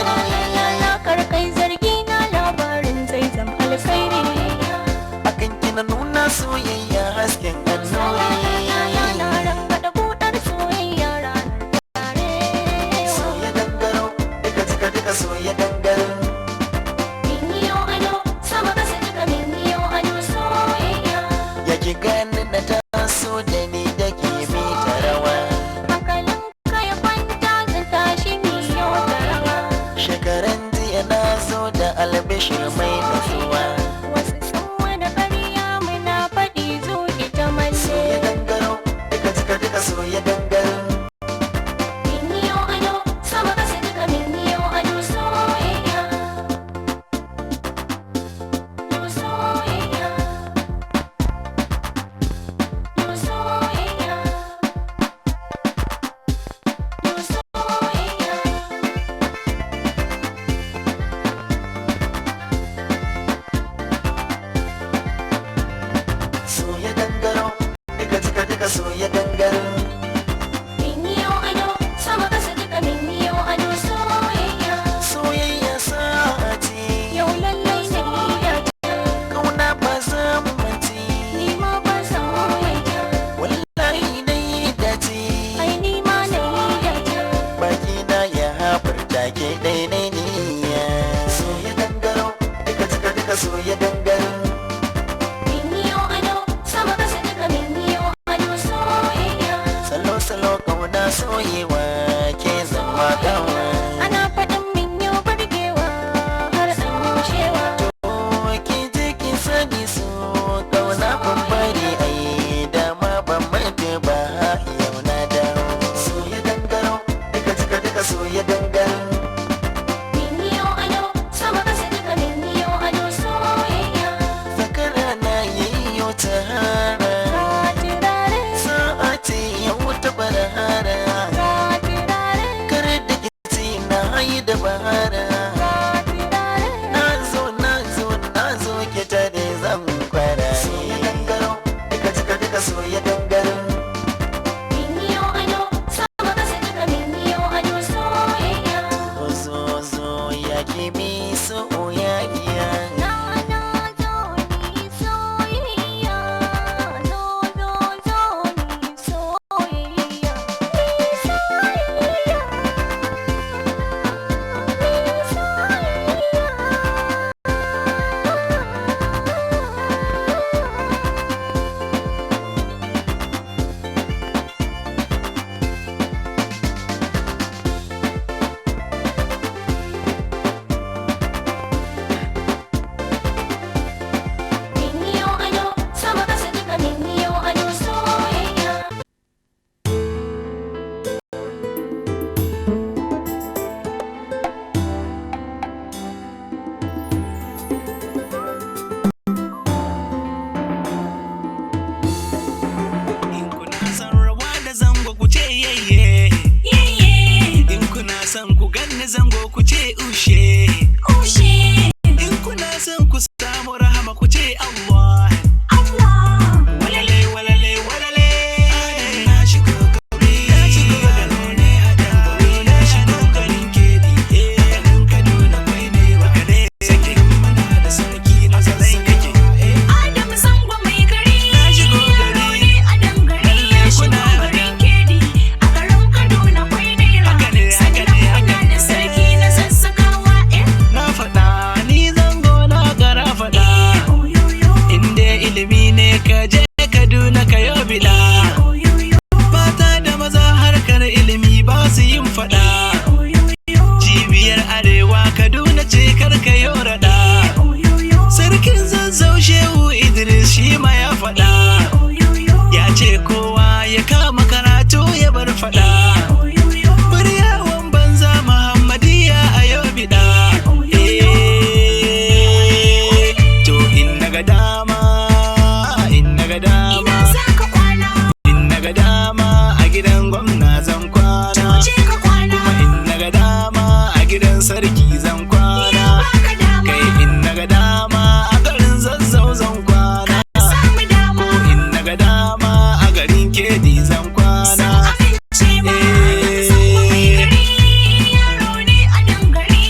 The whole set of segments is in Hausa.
hari. La kar kai zargi na, labarin zai zama alkhairi. Akan kina nuna soyayya hasken annuri. Na rangada budar soyayya ranar tare. Soya gangaro, duka duka duka soya gangaro. Min yiwo ado sama kasa duka, min yiwo ado soyayya. Ya ki gani na taso da ni da ke mi ta rawa. Hankalin ka ya kwanta, zan tashi miyo ta rawa. Shekaran jiya na zo da albishir mai nutsuwa. Wasu sun mana ƙarya, muna faɗi zuƙi ta malle. Soya gangaro, duka duka duka soya gangaro. Min yiwo ado sama kasa duka, min yiwo ado soyayya. Soyayya. Soyayya. Soyayya. Soya gangaro, duka duka duka soya gangaro. Min yiwo ado sama kasa duka, min yiwo ado soyayya. Soyayya sa'a ce. Yau lallai na yi dace. Kauna ba za mu mance. Ni ma ban san wayya. Wallahi na yi dace. Ai ni ma na yi dace. Baki na ya haɓarta ke ɗaiɗai niyya. Soya gangaro, duka duka duka soya gangaro. Min yiwo ado sama kasa duka, min yiwo ado soyayya. Salo salo kauna soyewa ke zama gawa. Ana faɗin min yau burgewa har an cewa. To ki je ki sani so kauna ban bari ai dama ban mutu ba, yau na dawo. Soya gangaro, duka duka duka soya gangaro. Min yiwo ado sama kasa duka, min yiwo ado soyayya. Zakara na yayyo ta hara. Ga turare. Sa'a ce yau ta barahara. Ga turare. Kar da kici na hayi da bahara. Ga turare. Na zo, na zo, na zo, ki tare zan kwara. Soya gangaro, duka duka duka soya gangaro. Min yiwo ado sama kasa duka, min yiwo ado soyayya. Zo zo ya ki bi soyayya. Na na zo ni soyayya, zo zo zo ni soyayya, ni soyayya, ni soyayya. Min yiwo ado sama kasa duka, min yiwo ado soyayya. In kuna son rawa da zango ku ce yayye. In kuna son ku ganni zango ku ce ushe. In kuna son ku samu rahama ku ce Allah. Walale walale walale. Na shigo gari, na shigo gari ne a dangare, na shigo garin Kedi, eh garin Kaduna kwai ne wakale. Sakin mana da sarki na zazzaki. Adam Zango mai gari, Na shigo yaro gari. ne a dangare, ya shigo garin Kedi, a garin Kaduna kwai naira. Haka ne, haka Sannan ne, haka muna da sarki na zazzagawa, eh, Na faɗa ni zango na gara faɗa. eh, oyoyo, Inda ilimi ne ka je Kaduna ka yo biɗa. eh, oyoyo, Mata da maza harkar ilimi ba su yin faɗa. eh, oyoyo, Cibiyar Arewa Kaduna ce kar ka yo raɗa. eh, oyoyo, Sarkin Zazzau Shehu Idris shi ma ya faɗa. eh, oyoyo, Ya ce kowa ya kama karatu ya bar faɗa. eh, oyoyo, Muryawan banza Muhammadiyya a yau biɗa. Eh, to in naga dama, in naga dama. Ina za ka kwana, In naga dama a gidan gwamna zan kwana. je ka kwana, Kuma in naga dama a gidan sarki zan kwana. ya baka dama, Kai in naga dama a garin Zazzau zan kwana. ka samu dama, Ko in naga dama a garin Kedi zan kwana. sun amince ma. Adam Zango mai gari, yaro ne a dangare,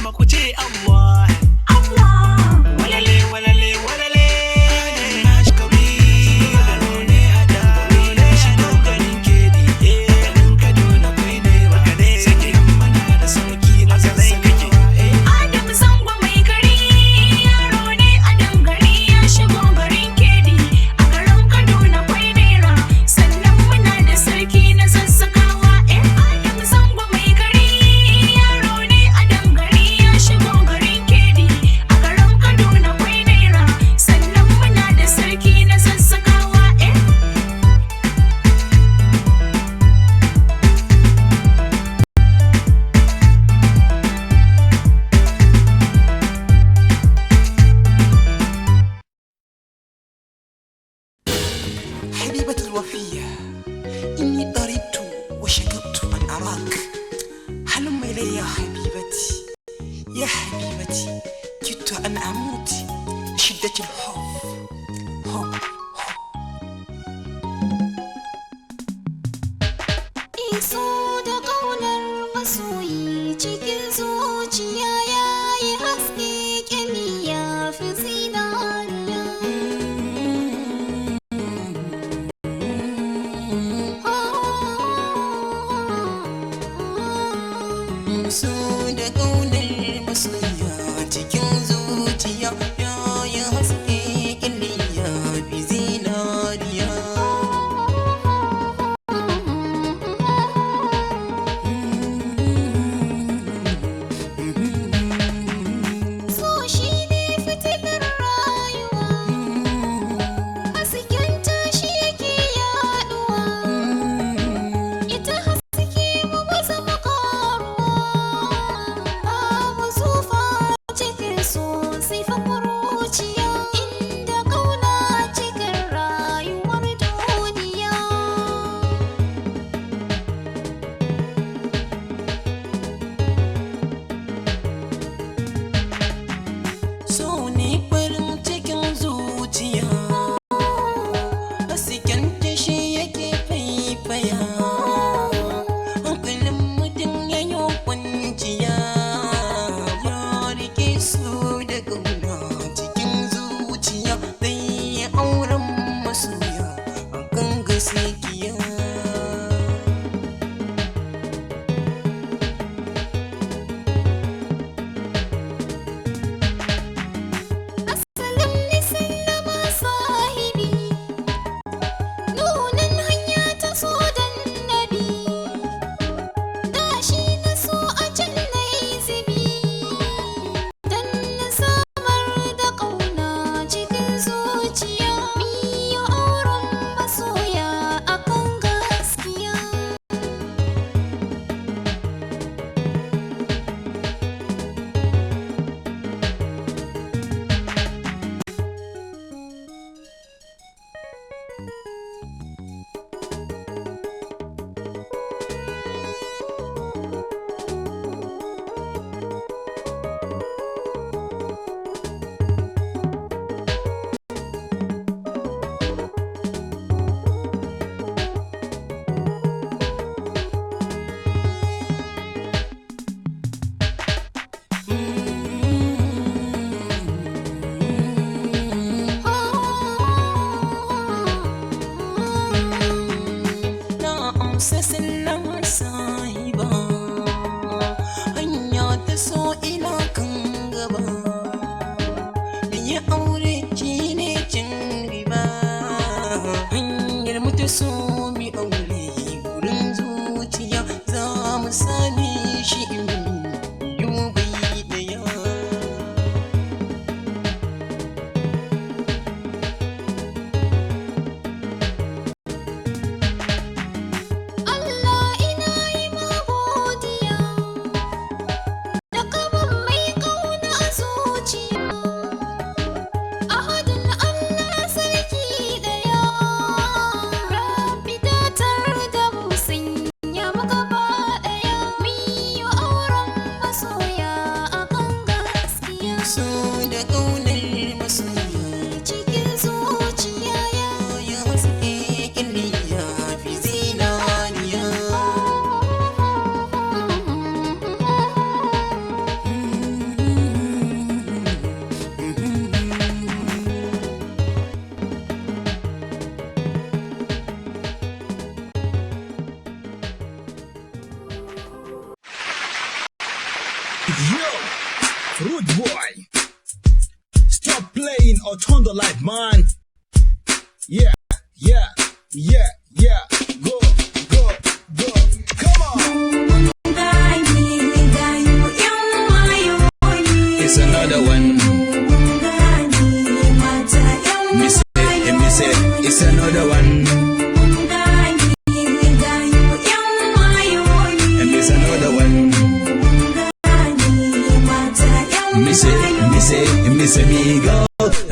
sama ku ce Allah. Allah. Walale walale walale. Na shikari yaro ne a dangare na shigo garin Kedi. Garin Kaduna kai ne ba ne. Sakin mana da sarki na zazzagawa. Adam zango mai gari yaro ne a dangare ya shigo garin Kedi a garin Kaduna kwai naira sannan muna da sarki na zazzagawa eh. Adam zango mai gari yaro ne a dangare ya shigo garin Kedi a garin Kaduna kwai naira sannan muna da sarki na zazzagawa eh. حبيبتي الوفية، إني ضربت وشكبت أن أراك. هلم إلي يا حبيبتي، يا حبيبتي، كدت أن أموت لشدة الحب حب حب. Iso da ƙaunar masoyi cikin zuciya ya yi haske kyami ya fi zinariya. So da ƙaunar masoya cikin zuciya ya yi haske. Yo, rude boy. Stop playing or turn the light, man. Yeah. Go, go, go. Come on. Gayu yan wayo ne. It's another one. Gani mata yan Me say, me say, it's another one. Gani gayu yan wayo ne. And it's another one. Gani mata yan Me say, me say, me say, me go.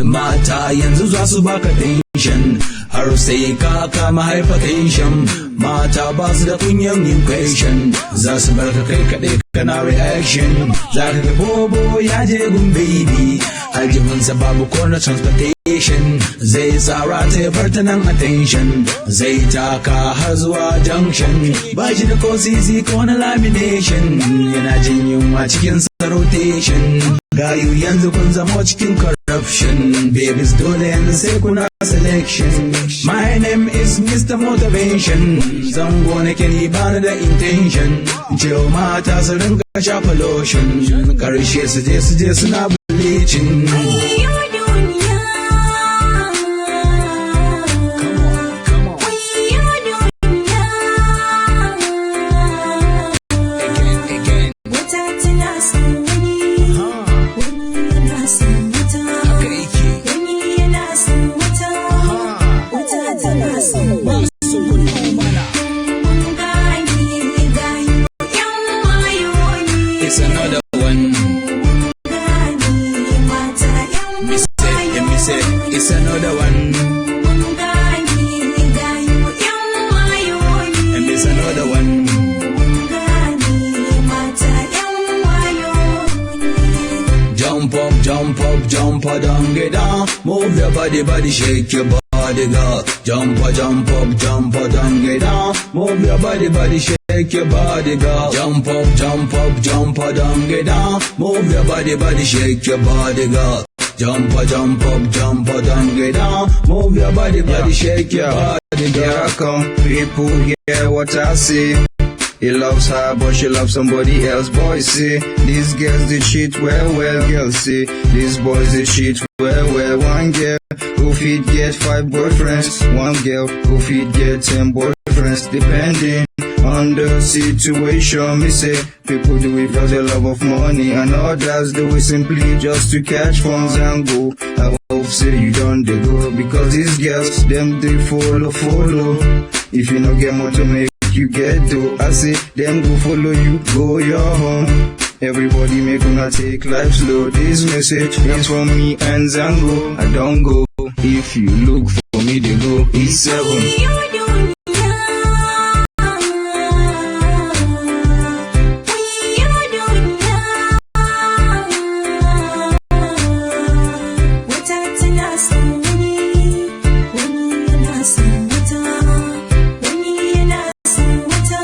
Mata yanzu za su baka tension har sai ka kama hypertension. Mata ba su da kunyan yin question, za su bar ka kai kaɗai kana reaction. Za ka ga bobo ya je gun baby, aljihunsa babu ko na transportation. Zai tsara ta ya bar ta nan attention, zai taka har zuwa junction, ba shi da ko sisi ko na lamination, yana jin yunwa cikin rotation. Gayu yanzu kun zama cikin corruption, babies dole yanzu sai kuna selection. My name is Mr. Motivation, zango nake ni bani da intention cewa mata su rinka shafa lotion, karshe su je suna bleaching. Wayyo duniya. Come on, come on. Wayyo duniya. Again, again. Wata tana son wani, Huh. wani yana son wata. Haka yake. Wani yana son wata, wata tana son Ba wani. su gudu mana. Gani gayu yan wayo ne. It's another one. Gani mata yan Me say, it's another one. Gani gayu yan wayo ne. And it's another one. Gani mata yan wayo ne. Jump up, jump up, jump up, down, get down. Move your body, body, shake your body, girl. Jump up, jump up, jump up, down, get down. Move your body, body, shake your body, girl. Jump up, jump up, jump up, down, get down. Move your body, body, shake your body, girl. Jump up, jump up, jump up, down, get down. Move your body, body, shake your body, Here girl. I come, people hear what I say. He loves her, but she loves somebody else. Boys say these girls they cheat well, well. Girls say these boys they cheat well, well. One girl who fit get five boyfriends, one girl who fit get 10 boyfriends, depending on the situation. Me say people do it for the love of money, and others do it simply just to catch funds and go. I hope say you don't they go because these girls them they follow follow. If you no get more to make you get to, I say them go follow you, go your home. Everybody make una take life slow. This message is from me and Zango. I don't go. If you look for me, they go. It's 7. Wayyo duniya. Wayyo duniya. Wata tana son wani, wani yana son wata. Wani yana son wata,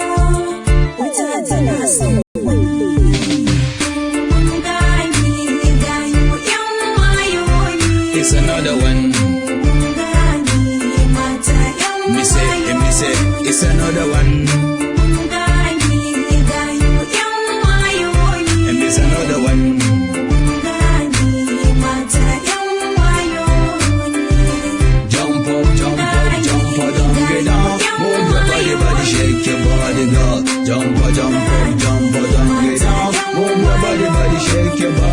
wata tana son wani. Gani gayu yan wayo ne. It's another one. Gani mata yan Me say, it's another one. Gani gayu yan wayo ne. And it's another one. Gani mata yan wayo ne. Jump up, jump up, jump up, down, get down. Move your body, body, shake your body, girl. Jump up, jump up, jump up, down, get down. Move your body, body, shake your body.